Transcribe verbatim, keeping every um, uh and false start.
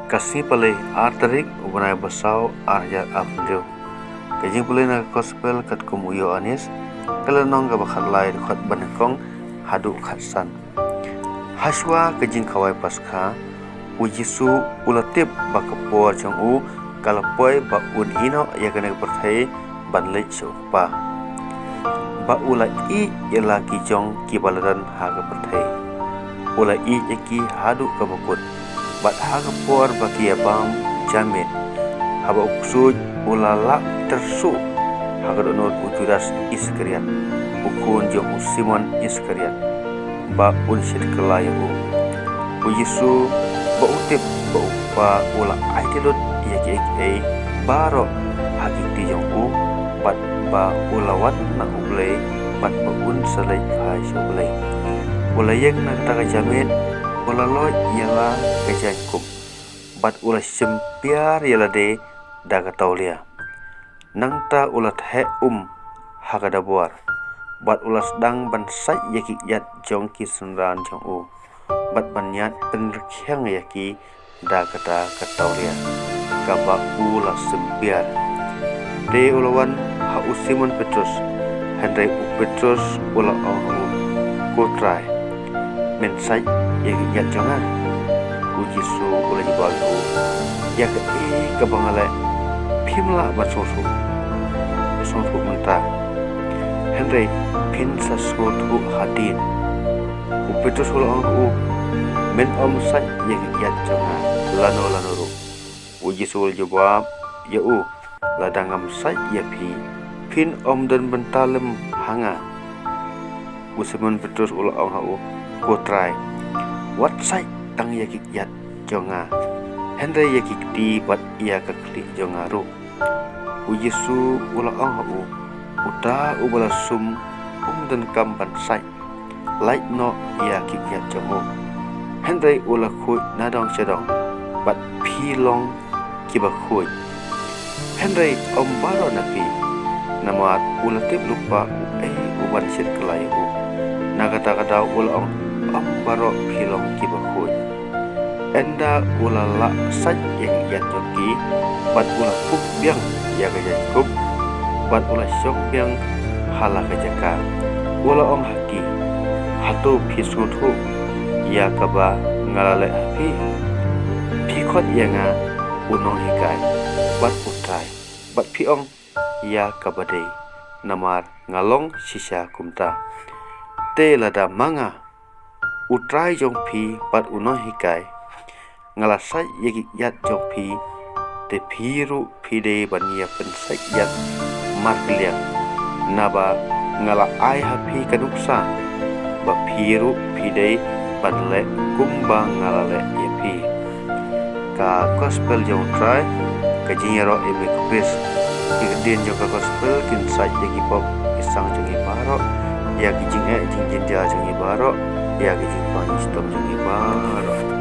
Ka sngi Palei, ar tarik u bnai ba saw, ar hajar arphew hynriew. Ka jingpule na ka Gospel katkum u Ïoannis, ka lynnong kaba khatlai, dkhot ba nyngkong haduh khatsan. Hashwa ka jingkhawai Paskha, u Jisu u la tip ba ka por jong u ka la poi ba un ïehnoh ïa kane ka pyrthei ban leit sha u Kpa. Ba u la ïeit ïa la ki jong kiba la don ha ka pyrthei. U la ïeit ïa ki haduh kaba kut. Bad ha ka por ba ki ïa bam ja miet, haba u ksuid u la lah tyrsuh ha ka dohnud u Judas Iskariot, u khun jong u Simon Iskariot, ba un shet kylla ïa u. U Jisu ba u tip ba u Kpa u la aiti lut ïa kiei kiei baroh ha ki kti jong u, bad ba u la wan na U Blei, bad ba un sa leit phai sha U Blei. U la ïeng na kata ka ja miet, u la loit ïa la ka jaiñkup, bad u la shim piar ïa lade da ka tawlia. Nangta u la theh um ha ka dabor, bad u la sdang ban sait ïa ki kjat jong ki synran jong u, bad ban ïaid pynrkhiang ïa ki da kata ka tawlia kaba u la shim piar. Te u la wan ha u Simon Petrus, hynrei u Petrus u la ong ha u, Ko Trai, men sait ïa ki kjat jong nga? U Jisu u la jubab ïa u, Ïa kaei kaba nga leh phim lah ban sngewthuh, sngewthuh mynta, hynrei phin sa sngewthuh hadien. U Petrus u la ong ha u, Men ym sait ïa ki kjat jong nga lano lano ruh. U Jisu u la jubab ïa u, Lada ngam sait ïa phi, phin ym don bynta lem ha nga. U Simon Petrus u la ong ha u, Ko Trai, wat sait tang ïa ki kjat jong nga, hynrei ïa ki kti bad ïa ka khlieh jong nga ruh. U Jisu u la ong ha u, Uta uba la sum um donkam ban sait, lait noh ïa ki kjat jong u. Hynrei u la khuid nadong shadong, bad phi long kiba khuid, hynrei ym baroh na phi. Namar u la tip lypa uei uban shet kylla ïa u. Na kata ka daw u la ong, Ym baroh phi long kiba khuid. Ynda u la lah sait ïa ki kjat jong ki, bad u la kup biang ïa ka jaiñkup, bad u la shong biang ha la ka jaka. U la ong ha ki, Hato phi sngewthuh ïa kaba nga la leh ha phi? Phi khot ïa nga u nonghikai bad u Trai, bad phi ong ïa kaba dei, namar nga long shisha kumta. Te lada ma nga, u Trai jong phi bad u nonghikai, nga la sait ïa ki kjat jong phi, te phi ruh phi dei ban ïa pynsait ïa markylliang, naba nga la ai ha phi ka nuksa, ba phi ruh phi dei ban leh kumba nga la leh ïa phi. Ka Gospel jong u Trai. Ka jingïaroh ïa me ko Khrist. Ki ktien jong ka Gospel kin sait ïa ki pop ki sang jong ngi baroh, ïa ki jingeh jingjynjar jong ngi baroh, ïa ki jingpang jingshitom jong ngi baroh.